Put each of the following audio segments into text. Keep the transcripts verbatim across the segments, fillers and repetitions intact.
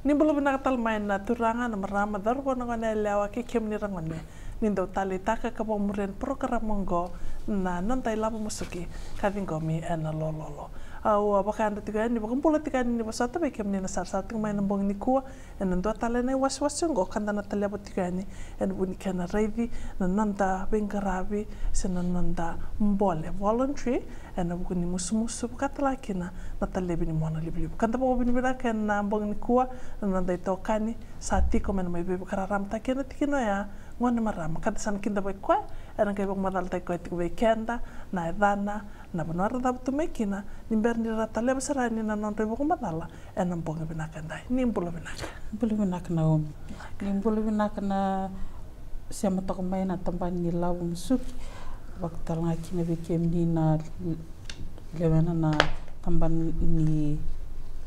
Ni bula vinaka tale mai na turaga, na marama, cauravou, na gone yalewa kei kemuni ra gone. Ni dau taleitaka ka vakamuria na parokaramu oqo, na Noda iLavo Musuki, ka ciqomi ena lololo. Au a vakayadra tiko yani, vakabula tiko yani ni vosota vei kemuni na sarasara tiko mai ena bogi nikua, ena dua tale na iwasewase oqo ka da na taleva tiko yani ena vuku ni kena raici na noda veiqaravi se na noda bole, voluntary, ena vuku ni musumusu, vaka tale ga kina na talevi ni mona livaliva. Ka da vakavinavinaka ena bogi nikua na noda itokani sa tiko me na mai veivakararamataki ena tikina oya, gone marama, ka da sa na kidavaki koya, ena qai vakamacalataki koya tiko vei keda, na yacana, na vanua era cavutu mai kina, ni bera ni ra taleva sara yani na nodra ivakamacala ena bogi vinaka edai. Ni bula vinaka. Bula vinaka Naomi. Ni bula vinaka na sema toka mai na tabana ni lavo musuki. Vaka tale ga kina vei kemuni na lewena na tabana ni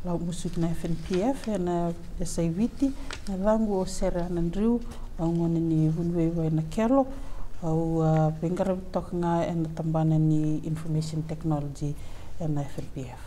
lavo musuki na F N P F ena yasai Viti. Na yacaqu o Sere Ana Driu, au gone ni Vunivaivai na Kelo. Au a veiqaravi toka ga ena tabana ni information technology ena F N P F.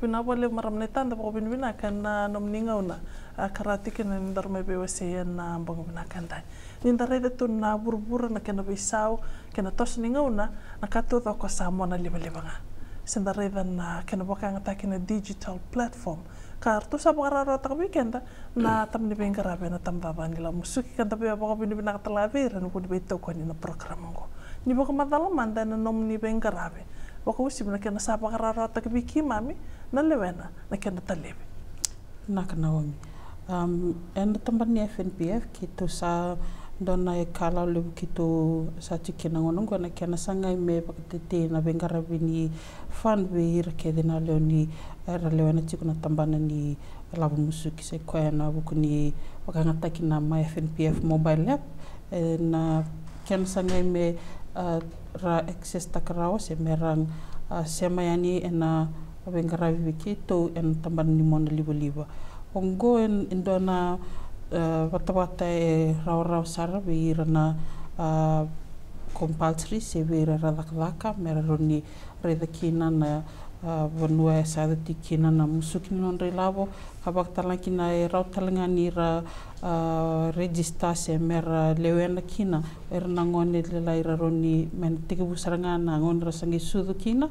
Vinaka vakalevu marama naita, da vakavinavinaka ena nomuni gauna, a, ka ra tiko kina ni daru mai veiwasei ena bogi vinaka edai. Ni da raica tu na vuravura, na kena veisau kei na toso ni gauna, na ka taucoko sa mona livaliva ga. Se da raica na kena vakayagataki na digital platform, ka ratou sa vakarawarawataka vei keda na tabana ni veiqaravi ena tabacakacaka ni lavo musuki, ka da via vakavinavinaka tale ga vei ira ena vuku ni veitokoni na parokaramu oqo. Ni vakamacala mada ena nomuni veiqaravi, vakauasivi na kena sa vakarawarawataki vei keimami na lewena na kena talevi. Vinaka Naomi. Am, ena tabana ni F N P F keitou sa dua na ikalawa levu keitou sa tiko kina na gauna oqo, na kena sagai me vakatetei na veiqaravi ni fund vei ira kece na lewe ni, era lewena tiko na tabana ni lavo musuki, sai koya ena vuku ni vakayagataki na My F N P F mobile app, ena kena sagai me, a, ra access taka rawa se me ra, a, sema yani ena veiqaravi vei keitou ena tabana ni mona livaliva. Oqo e, e dua na, a, vatavata e rawarawa sara vei ira na, a, compulsory se vei ira era cakacaka, me ra rawa ni raica kina na, a, vanua e sa yaco tiko kina na musuki ni nodra ilavo, ka vaka tale ga kina e rawa tale ga ni ra, a, register se me ra lewena kina o ira na gone lalai, ra rawa ni, me na tekivu sara ga na gauna ra sa qai sucu kina,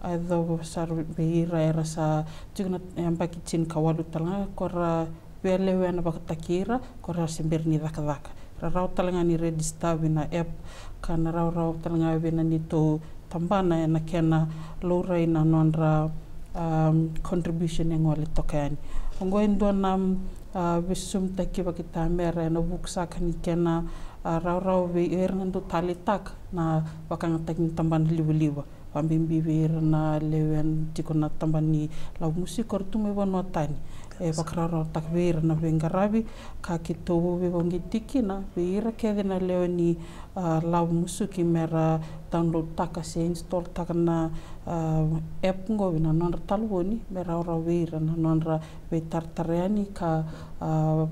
a, yacova sara vei ira era sa tiko na yabaki tinikawalu tale ga, ko ra via lewena vakataki ira ko ra se bera ni cakacaka. Ra rawa tale ga ni register vei na app, ka na rawarawa tale ga vei na neitou tabana ena kena laurai na nodra, am, contribution e gole toka yani. Oqo e dua na, a, veisosomitaki vakaitamera ena vuku saka ni kena, a, rawarawa vei ira na dau taleitaka na vakayagataki ni tabana livaliva, vakabibi vei ira na lewe tiko na tabana ni lavo musuki ko ra tu mai vanua tani. E vakarawarawataka vei ira na veiqaravi, ka keitou veivakauqeti kina vei ira kece na lewe ni, a, lavo musuki me ra download taka se install taka na, a, app oqo vei na nodra talevoni, me rawarawa vei ira na nodra veitaratara yani ka, a,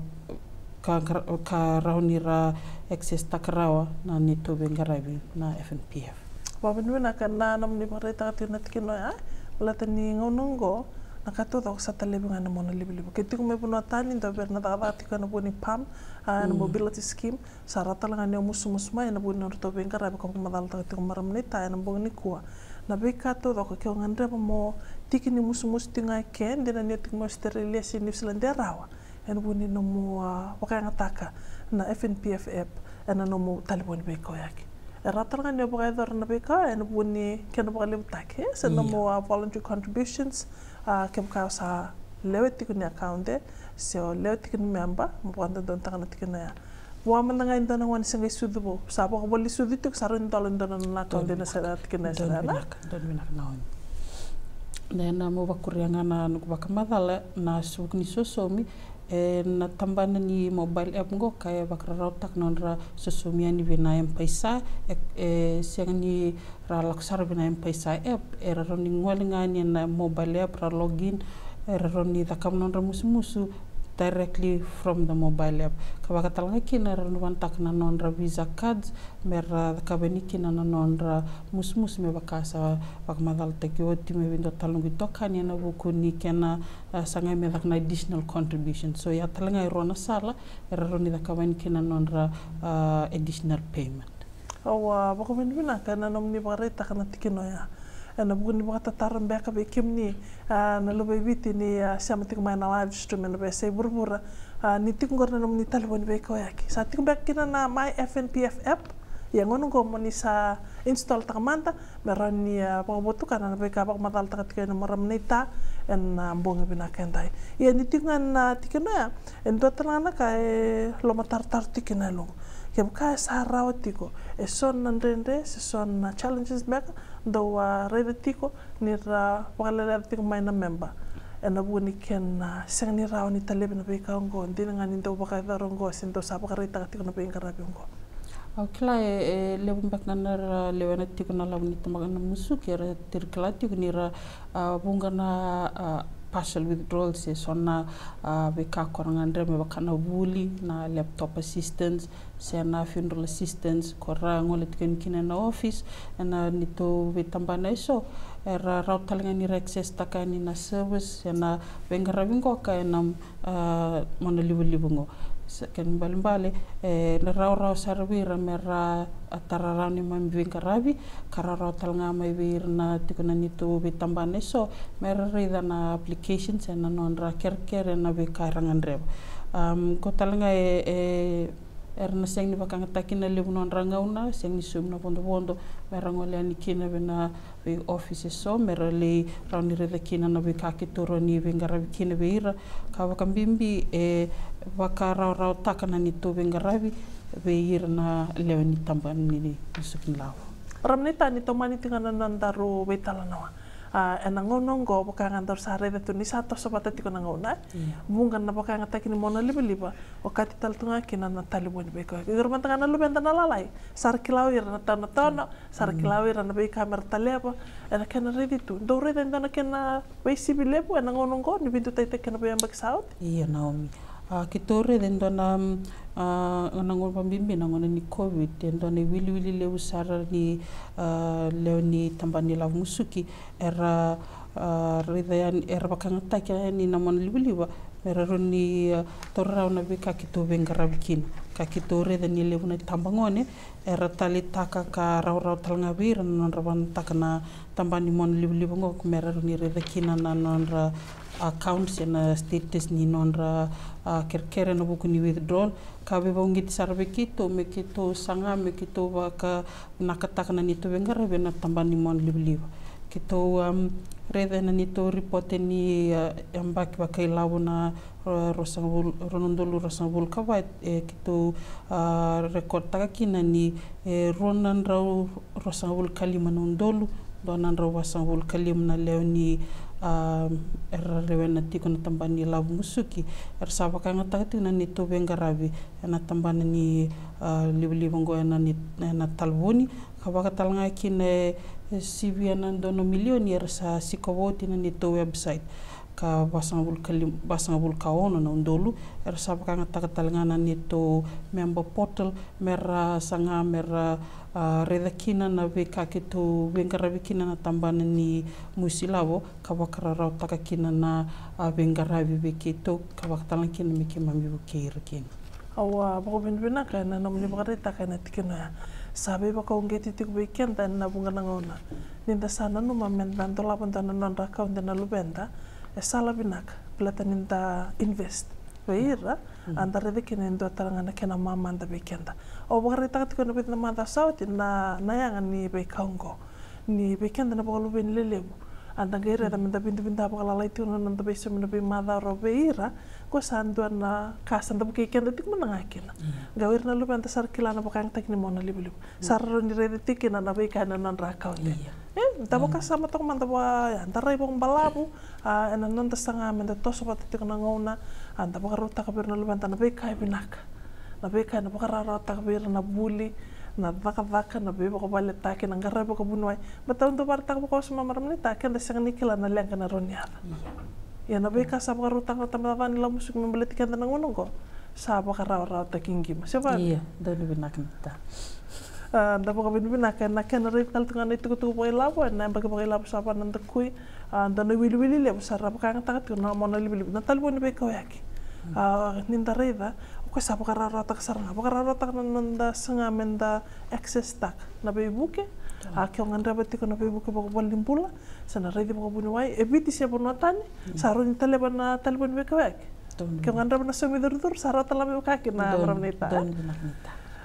ka, ka, ka rawa ni ra access taka rawa na neitou veiqaravi na F N P F. Vakavinavinaka na nomuni vakaraitaka tiko na tikina oya, e? Baleta ni gauna oqo na ka taucoko sa talevi ga ena mona livaliva. Ke tiko mai vanua tani, dua vei ira na cakacaka tiko ena vuku ni pam, a, ena mobility scheme, sa rawa tale ga ni o musumusu mai ena vuku ni nodratou veiqaravi, ka vakamacalataka tiko marama naita ena bogi nikua. Na veika taucoko ke o gadreva mo tiki ni musumusu tiko ga eke, dina ni o tiko mai Australia se New Zealand, e rawa ena vuku ni nomu, a, vakayagataka na F N P F app ena nomu talevoni veikauyaki. E rawa tale ga ni o vakayacora na veika ena vuku ni kena vakalevutaki, e, se nomu, a, voluntary contributions, a, kevaka o sa lewe tiko ni account, e, se o lewe tiko ni member, mo vakadodonutaka na tikina oya. Vua mada ga e dua na gone se qai sucu vou, sa vakavoli sucu tiko, sa rawa ni dola e dua na nona account ena sere, tikina sere, na. Donu vinaka Naomi. Na, na meu vakuria ga na noqu vakamacala na vuku ni sosomi, e, na tabana ni mobile app oqo ka e vakararawataka na nodra sosomi yani vei na M-PAiSA, e, e sega ni ra lako sara vei na M-PAiSA app, era rawa ni gole ga yani ena mobile app, ra login, era rawa ni cakava na nodra musumusu directly from the mobile app. Ka vaka tale ga kina era na vanataka na nodra Visa cards me ra cakava yani kina na nodra musumusu, me vaka sa vakamacalataki oti, me vei dua tale noqu itokani ena vuku ni kena, a, sagai me caka na additional contribution. So ia tale ga e rua na sala era rawa ni cakava yani kina na nodra, a, additional payment. Au a vakavinavinaka ena nomuni vakaraitaka na tikina oya. Ena vuku ni vakatataro beka vei kemuni, a, na luve i Viti ni, a, sema tiko mai na live stream ena veiyasai vuravura, a, ni tiko qori na nomuni talevoni veikauyaki. Sa tiko beka kina na My F N P F app. Ia gauna oqo mo ni sa install taka mada me rawa ni, a, vakavotukana na veika vakamacalataka tiko ena marama naita ena bogi vinaka edai. Ia ni tiko ga na tikina oya, e dua tale ga na ka e lomatarotaro tiko kina e loqu. Kevaka e sa rawa tiko e so na dredre se so na challenges beka dou a raica tiko ni ra vakaleleca tiko mai na memba ena vuku ni kena sega ni rawa ni talevi na veika oqo, dina ga ni dou vakayacora oqo se dou sa vakaraitaka tiko na veiqaravi oqo. Au kila e, e levu beka ga na ra lewena tiko na lavo ni tamata musuki era tiri kila tiko ni ra, a, vuqa na, a, partial withdrawal se so na, a, veika ko ra gadreva me vaka na vuli, na laptop assistance se na funeral assistance ko ra gole tiko yani kina ena office ena neitou veitabana eso. Era rawa tale ga ni ra access taka yani na service se na veiqaravi qoka ena, a, monalivaliva oqo. Sa kena ibalebale, e, na rawarawa sara vei ira me ra, a, tara rawa neimami veiqaravi, ka rawarawa tale ga mai vei ira na tiko na neitou veitabana eso me ra raica na application se na nodra kerekere na veika era gadreva. Am, qo tale ga e, e, era na sega ni vakayagataki na levu nodra gauna, sega ni saumi na vodovodo me ra gole yani kina vei na vei office eso me ra lai rawa ni raica kina na veika keitou rawa ni veiqaravi kina vei ira. Ka vakabibi e vakarawarawataka na neitou veiqaravi vei ira na lewe ni tabana ni, ni suki ni lavo. Ramani, ni tomani tiko na nodaru veitalanoa. A, ena gauna oqo vaka ga daru sa raica tu ni sa toso vata tiko na gauna. Ia. Vuqa na vakayagataki ni monalivaliva, okati tale tu ga kina na talevoni veikauyaki. Ira mada ga na luveda na lalai, sa ra kila o ira na taonataona, sa ra kila o ira na veika me ra taleva. Ena kena raici tu, dou raica e dua na kena veisivi levu ena gauna oqo ni veidutaitaki kei na veiyabaki sa oti? Ia, Naomi. A, keitou raica e dua na, mm, a, na gauna vakabibi na gauna ni COVID, e dua na iwiliwili levu sara ni, a, lewe ni tabana ni lavo musuki era, a, raica yani, era vakayagataka yani na monalivaliva me ra rawa ni, a, taura rawa na veika keitou veiqaravi kina. Ka keitou raica ni levu na itabagone era taleitaka ka rawarawa tale ga vei ira na nodra vanataka na tabana ni monalivaliva oqo me ra rawa ni raica kina na nodra account se na status ni nodra, a, kerekere ena vuku ni withdrawal. Ka veivakauqeti sara vei keitou me keitou saga me keitou vakavinakataka na neitou veiqaravi ena tabana ni monalivaliva. Keitou, am, raica ena neitou ripote ni, a, yabaki vakailavo na, a, ruasagavulu, rua na udolu ruasagavulu ka va, e, keitou, a, rekotaka kina ni, e, rua na drau ruasagavulu ka lima na udolu, dua na drau vasagavulu ka lima na lewe ni, a, era lewena tiko na tabana ni lavo musuki era sa vakayagataka tiko na neitou veiqaravi ena tabana ni, a, livaliva oqo ena ni, ena talevoni. Ka vaka tale ga kina e, e sivia na dua na milioni era sa sikova oti na neitou website. Ka vasagavulu ka lima, vasagavulu ka ono na udolu era sa vakayagataka tale ga na neitou member portal me ra saga me ra, a, raica kina na veika keitou veiqaravi kina na tabana ni musu ilavo, ka vakarawarawataka kina na, a, veiqaravi vei keitou, ka vaka tale ga kina me keimami vukei ira kina. Au a vakavinavinaka ena nomuni vakaraitaka ena tikina oya. Sa veivakauqeti tiko vei keda ena vuqa na gauna ni da sa nanuma me da dolava dua na nodra account na luveda, e sala vinaka baleta ni da invest vei ira, a da raica kina e dua tale ga na kena mamada vei keda. Au vakaraitaka tiko ena vica na macawa sa oti na, na yaga ni veika oqo. Ni vei keda na vakaluveni lelevu, a da qai raica me da vidavida vakalalai tiko na noda veisaumi na veimacawa vei ira, ko sa dua na ka sa da vukei keda tiko mada ga kina. Qai o ira na luveda sa ra kila na vakayagataki ni monalivaliva. Sa ra rawa ni raica tiko kina na veika ena nodra account. Ia. E, da vakasama toka mada vua, ia, da rai vakabalavu, a, ena noda saga me da toso vata tiko na gauna, a, da vakarautaka vei ira na luveda na veika e vinaka. Na veika ena vakarawarawataka vei ira na vuli, na cakacaka, na veivakavaletaki, na qaravi vakavuniwai. Baleta au dau vakaraitaka vakawasoma, marama naita, keda sega ni kila na leqa ena rawa ni yaco. Ia. Ia na veika sa vakarautaka na tabacakacaka ni ilavo musuki me baleti keda na gauna oqo, sa vakarawarawataki qima, se vaka? Ia, donu vinaka na ta. A, da vakavinavinaka ena kena raici tale tu ga na itukutuku vakailavo ena yabaki vakailavo sa va na dakui. A, dua na iwiliwili levu sa ra vakayagataka tiko na mona livaliva, na talevoni veikauyaki. A, ni da raica, o koya sa vakarawarawataka sara ga, vakarawarawataka na noda saga me da access taka na veivuke. A, ke o gadreva tiko na veivuke vakavalenibula se na raici vakavuniwai e Viti se vanua tani, sa rawa ni taleva na talevoni veikauyaki. Ke o gadreva na saumi curucuru, sa rawa tale ga me vaka kina, marama naita.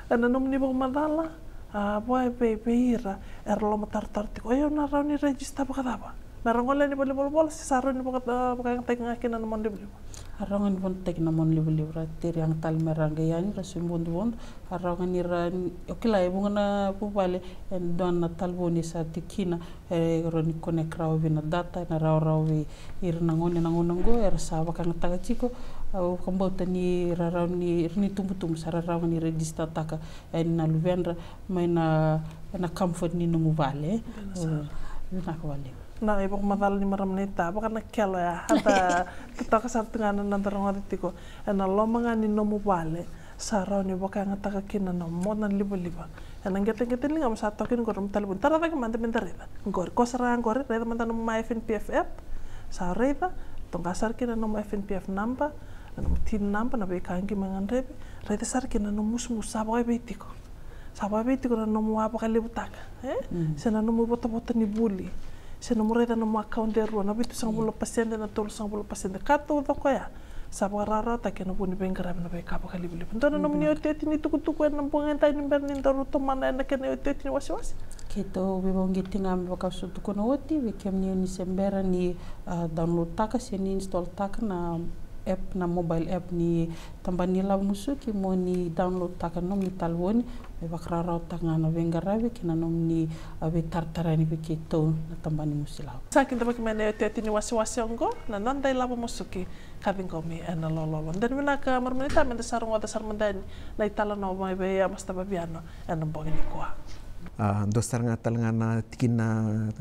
Ena nomuni vakamacala, a, vei, vei ira era lomatarotaro tiko, o yau na rawa ni register vakacava? Me ra gole yani vale ni volavola se sa rawa ni vaka, a, vakayagataki ga kina na mona livaliva? A, rawa ga ni vakayagataki na mona livaliva, ra teri yaga tale me ra qai yani, ra saumi vodovodo. A, rawa ga ni ra, o kila e vuqa na vuvale e dua na talevoni sa tiko kina, e rawa ni connect rawa vei na data, ena rawarawa vei ira na gone ena gauna oqo era sa vakayagataka tiko. Au vakabauta ni ra rawa ni, ira na itubutubu sa ra rawa ga ni register taka yani na luvedra mai na, na comfort ni nomu vale. Vinaka vakalevu. Na ivakamacala ni marama naita, vaka na kelo ya, a, da totoka sara tu ga na noda rogoca tiko. Ena loma ga ni nomu vale sa rawa ni vakayagataka kina na mona livaliva. Ena qeteqete ni ligamu sa toka kina qori nomu talevoni. Tara cake mada me da raica. Qori, ko sara ga qori, raica mada nomu My F N P F app. Sa raica, toqa sara kina nomu F N P F naba, nomu TIN naba, na veika qai mai gadrevi. Raica sara kina nomu musumusu sa vakaevei tiko. Sa vakaevei tiko na nomu a vakalevutaka, e? Se na nomu ivotavota ni vuli, se nomu raica nomu account e rua, na vitusagavulu na pasede, na tolusagavulu na pasede, ka taucoko ya. Sa vakarawarawataki ena vuku ni veiqaravi na veika vakalivaliva. Dua na nomuni iotioti ni tukutuku ena bogi edai ni bera ni daru tomana ena kena iotioti ni wasewase? Keitou veivakauqeti ga me vaka au sa tukuna oti vei kemuni, ni se bera ni, a, download taka se ni install taka na app, na mobile app ni Tabana ni iLavo Musuki, mo ni download taka na nomuni talevoni, me vakarawarawataka ga na veiqaravi kei na nomuni, a, veitaratara yani vei keitou na Tabana ni Gusu iLavo. Sa kidavaki mai na iotioti ni wasewase oqo, na noda iLavo Musuki ka ciqomi ena lololo. Dua na vinaka marama naita, me da sa rogoca sara mada yani na italanoa mai vei Masta Vaviano ena bogi nikua. A, dua sara ga tale ga na tikina,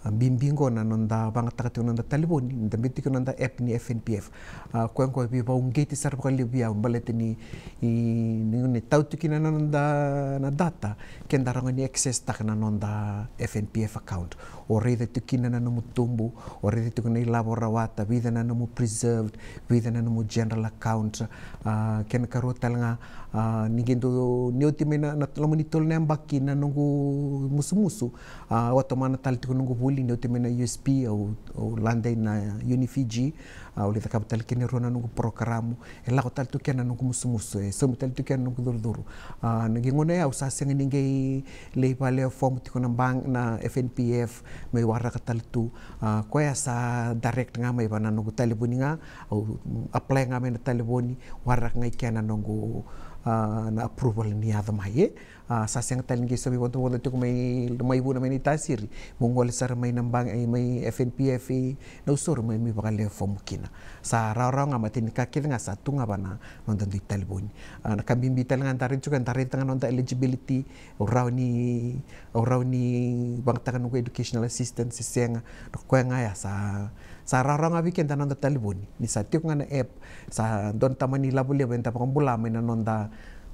a, bibi oqo na noda vakayagataka tiko na noda talevoni, ni da biuta tiko na noda app ni F N P F. A, koya oqo e veivakauqeti sara vakalevu vei au baleta ni, i, ni, ni tau tiko kina na noda, na data, ke da rawa ga ni access taka na noda F N P F account. O raica tiko kina na nomu tubu, o raica tiko na ilavo o rawata, vica na nomu preserved, vica na nomu general account. A, kena ikarua tale ga, a, ni qai dau, ni oti mai na, na loma ni tolu na yabaki na noqu musumusu, a, au a tomana tale tiko noqu vuli, ni oti mai na U S P, au, au lade na Unifiji, a, au lai cakava tale kina e rua na noqu porokaramu, e lako tale tu kina na noqu musumusu, e saumi tale tu kina na noqu curucuru. A, na qai gauna ya au sa sega ni qai lai vakalewe fomu tiko na bank, na F N P F, meu waraka tale tu. A, koya sa direct ga mai vua na noqu talevoni ga, au apply ga mai na talevoni, waraka ga i kea na noqu, a, na approval ni yaco mai, e. A, sa sega tale ni qai saumi vodovodo tiko mai, mai Vuna mai Naitasiri, meu gole sara mai na bank, e, mai F N P F i Nausori, meu mai vakalewe fomu kina. Sa rawarawa ga, baleta ni ka kece ga sa tu ga vua na noda dui talevoni. A, na ka bibi tale ga da raica tiko, da raica ga na noda eligibility, au rawa ni, au rawa ni vakayagataka noqu educational assistance se sega, na koya ga ya sa, sa rawarawa ga vei keda na noda talevoni. Ni sa tiko ga na app, sa dua na tabana ni ilavo levu eda vakabula mai na noda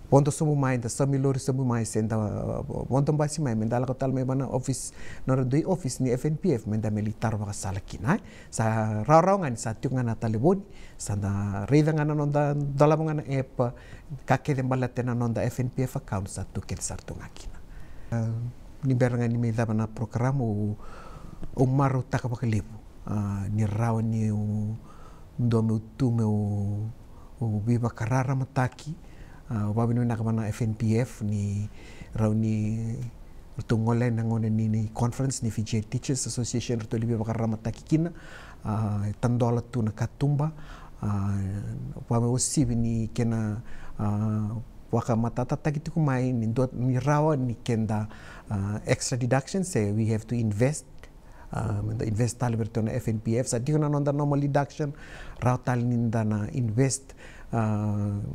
vodo sobu mai, da saumi lori sobu mai, se da vodo basi mai, me da lako tale mai vua na office, na nodra dui office ni F N P F, me da mai lai taro vakasala kina, e. Sa rawarawa ga ni sa tiko ga na talevoni, sa da raica ga na noda, dolava ga na app, ka kece baleta na noda F N P F account sa tu kece sara tu ga kina. A, ni bera ga ni mai cava na program, au, au marautaka vakalevu, a, ni rawa niu dua meu tu meu, au veivakararamataki, a, au vakavinavinaka vua na F N P F ni rawa ni ratou gole na gauna ni, ni conference ni Fijian Teachers Association, ratou lai veivakararamataki kina, a, e tadola tu na katuba, a, vakauasivi ni kena, a, vakamatatataki tiko mai ni dua, ni rawa ni keda, a, extra deduction, se we have to invest, a, me da invest tale vei ratou na F N P F, sa tiko na noda normal deduction, rawa tale ni da na invest, A,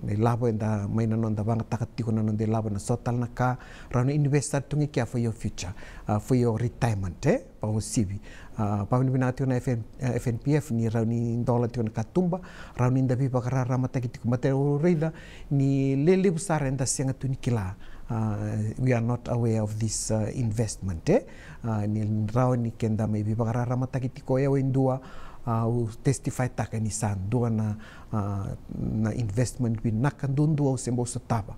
na ilavo eda mai na noda vagataka tiko na noda ilavo, na so tale na ka, rawa ni invest sara tu ga i kea for your future, a, for your retirement, e, vakauasivi. A, vakavinavinaka tiko na F N, e, F N P F ni rawa ni dola tiko na katuba, rawa ni da veivakararamataki tiko, baleta au raica ni lelevu sara eda sega tu ni kila. A, we are not aware of this, a, investment, e. A, ni rawa ni keda mai veivakararamataki tiko, e, au e dua, a, au testify taka ni sa dua na, a, na investment vinaka duadua au se bau sotava.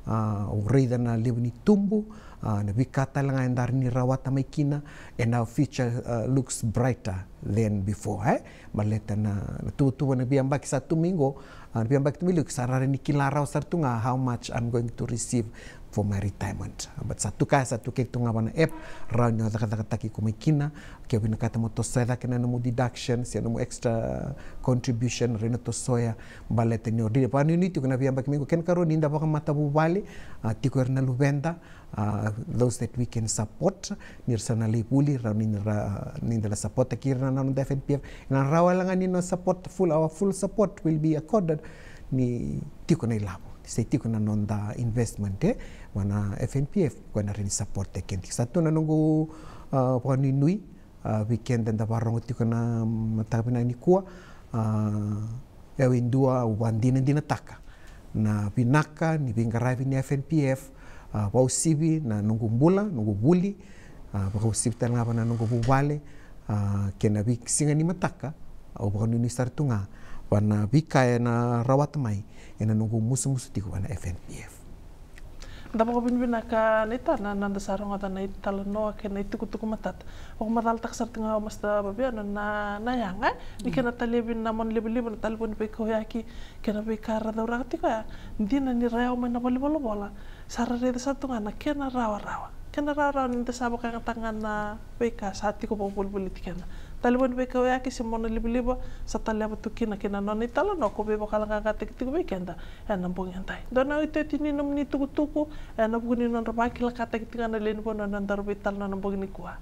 A, au raica na levu ni tubu, a, na veika tale ga eda rawa ni rawata mai kina, and our future, a, looks brighter than before, e? Baleta na, na tuvatuva, na veiyabaki sa tu mai qo, a, na veiyabaki tu mai liu, sa rawa ni kila rawa sara tu ga how much I'm going to receive for my retirement. But sa tu kaya, sa tu kece tu ga vua na app, rawa ni o cakacakataki iko mai kina, ke o vinakata mo tosoya cake na nomu deduction, se nomu extra contribution, rawa ni o tosoya, baleta ni o ri-, vakanuinui tiko na veiyabaki mai qo, kena ikarua ni da vakamatavuvale, a, tiko ira na luveda, a, those that we can support, ni ra sa na lai vuli, rawa ni ra, ni da na support-taki ira na noda F N P F. Na rawa wale ga ni na support full, our full support will be accorded ni tiko na ilavo, se tiko na noda investment, e, vua na F N P F, koya na rawa ni support-taki keda. Sa tu na noqu, a, vakanuinui, a, vei keda da vakarogo tiko na mataka vinaka nikua, a, au e dua au vakadinadinataka na vinaka ni veiqaravi ni F N P F, a, vakauasivi na noqu bula, noqu vuli, a, vakauasivi tale ga vua na noqu vuvale, a, kei na veisiga ni mataka, au vakanuinui sara tu ga vua na veika ena rawata mai ena noqu musumusu tiko vua na F N P F. Da vakavinavinaka naita na, na da sa rogoca na italanoa kei na itukutuku matata. Vakamacalataka sara tiko ga o Master Vaviano na, na yaga, e? Ni kena talevi na monalivaliva, na talevoni veikauyaki, kei na veika ra cauraka tiko ya. Dina ni ra yawa mai na valenivolavola, sa ra raica sara tu ga na kena rawarawa. Kena rawarawa ni da sa vakayagataka ga na veika sa tiko vakavolivoliti keda. Talevoni veikauyaki se monalivaliva, sa taleva tu kina kei na nona italanoa ko veivakayaloqaqataki tiko vei keda ena bogi edai. Dua na iotioti ni nomuni itukutuku ena vuku ni nodra vakilakataki tiko ga na lewe ni vanua na nodaru veitalanoa ena bogi nikua.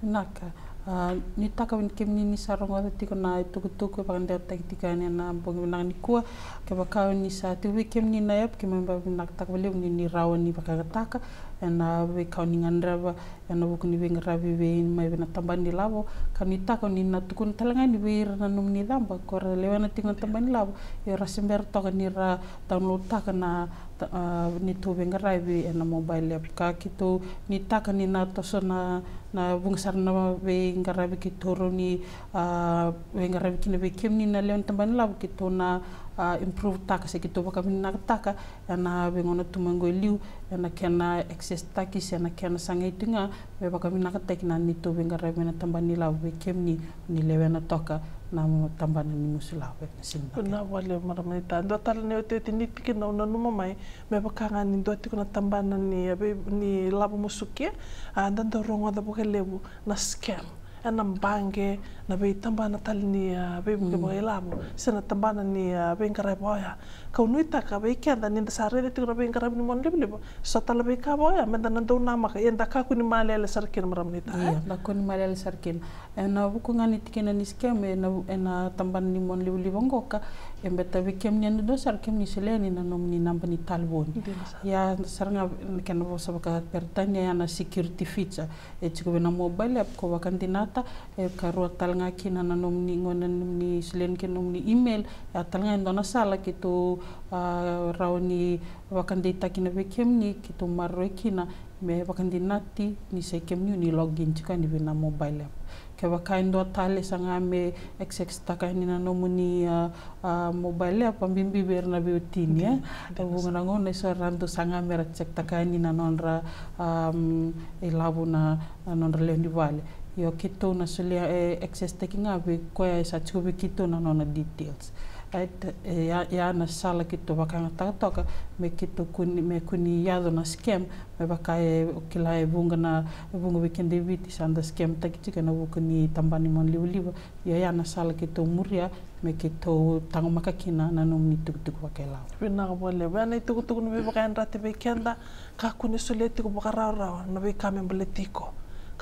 Vinaka. A, nuitaka vei kemuni ni sa rogoca tiko na itukutuku e vakadewataki tiko yani ena bogi vinaka nikua. Kevaka ni sa tiko vei kemuni na app, keimami vakavinavinakataka vakalevu ni, ni rawa ni vakayagataka ena veika ni gadreva ena vuku ni veiqaravi vei, mai vei na tabana ni lavo. Ka nuitaka ni na tukuna tale ga yani vei ira na nomuni icaba ko ra lewena tiko na tabana ni lavo, ia ra se bera toka ni ra download-taka na ta-, a, neitou veiqaravi ena mobile app. Ka keitou nuitaka ni na toso na, na vuqa sara na veiqaravi keitou rawa ni, a, veiqaravi kina vei kemuni na lewe ni tabana ni lavo, keitou na, a, improve-taka se keitou vakavinavinakataka ena veigauna tu mai qo e liu, ena kena access-taki se na kena sagai tu ga me vakavinakataki na neitou veiqaravi ena tabana ni lavo vei kemuni ni lewena toka na tabana ni musu lavo ena siga. Vinaka vakalevu marama naita. Dua tale na iotioti ni tikina au nanuma mai, me vaka ga ni dua tiko na tabana ni, a, vei, ni lavo musuki, a, da dau rogoca vakalevu na scam ena baqe, na veitabana tale ni, a, veivuke vakailavo, se na tabana ni, a, veiqaravi vaka oya. Kau nuitaka vei keda ni da sa raica tiko na veiqaravi ni monalivaliva, so tale veika vaka oya, me da na dau namaka, ia da kakua ni malele sara kina marama naita, e? Ia, da kakua ni malele sara kina. Ena vuku ga ni tikina ni scam ena, ena tabana ni monalivaliva qoka, e beta vei kemuni yadudua sara kemuni solia yani na nomuni naba ni talevoni. Dina sara. Ia sara ga na kena vosa vakaperitania ya na security feature. E tiko vei na mobile app ko vakadinata, e karua tale ga kina na nomuni, qo na nomuni solia yani kina nomuni email, ya tale ga e dua na sala keitou, a, rawa ni vakadeitaka kina vei kemuni, keitou maroroi kina, me vakadinati ni sa i kemuni o ni login tiko yani vei na mobile app. Kevaka e dua tale saga me access-taka yani na nomuni, a, a, mobile app, vakabibi vei ira na veiwatini, e? Dina, dina. E vuqa na gauna eso era dau saga me ra check-taka yani na nodra, am, ilavo na, na nodra lewe ni vale. Io, keitou na solia, e, access-taki ga vei koya e sa tiko vei keitou na nona details. Right, e, ya, ya na sala keitou vakayagataka toka, me keitou kua ni, me kua ni yaco na scam, me vaka e, o kila e vuqa na, e vuqa vei keda i Viti sa da scam-taki tiko ena vuku ni tabana ni monalivaliva. Io, ya na sala keitou muria, me keitou taqomaka kina na nomuni tukutuku vakailavo. Vinaka vakalevu. Ya na itukutuku ni veivakayadrati vei keda, kakua ni solia tiko vakarawarawa na veika me baleti iko.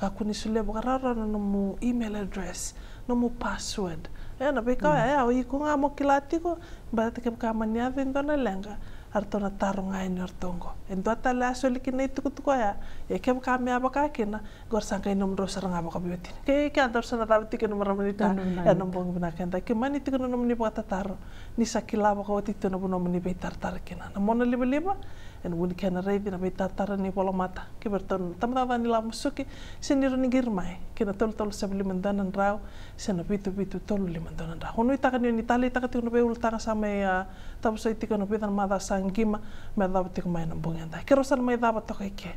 Kakua ni solia vakarawarawa na nomu email address, nomu password. E na veika oya, o iko ga mo kila tiko. Baleta kevaka mani yaco e dua na leqa, a ratou na taro ga yani o ratou oqo. E dua tale a soli kina na itukutuku oya. Ia kevaka me a vaka kina, oqo ra sa qai nomudrau sara ga vakaveiwatini. Kei keda, daru sa na cava tiko, na marama ni ta, e na bogi vinaka eda. Keimami tiko na nomuni vakatataro, ni sa kila vakaoti tu na vanua mo ni veitaratara kina. Na mona livaliva, e na vu ni kena raici na veitaratara ni volamata kei vei iratou na tabacakacaka ni lavo musuki, se ni rawa ni qiri mai ki na tolu tolu seven lima dua na drau, se na vitu vitu tolu lima dua na drau. Au nuitaka ni o ni taleitaka tiko na veiulutaga sa mai, a, tavusai tiko e na vica na macawa sa qima, me yacova tiko mai na bogi edai. Keirau sa na mai cava toka i ke.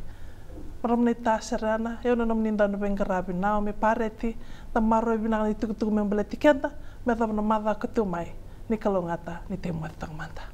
Marama naita Sereana, e au na nomuni dau ni veiqaravi Naomi Pareti. Da maroroya vinaka na itukutuku me baleti keda, me yacova na macawa ka tu mai. Ni kalougata, ni tei moce toka mada.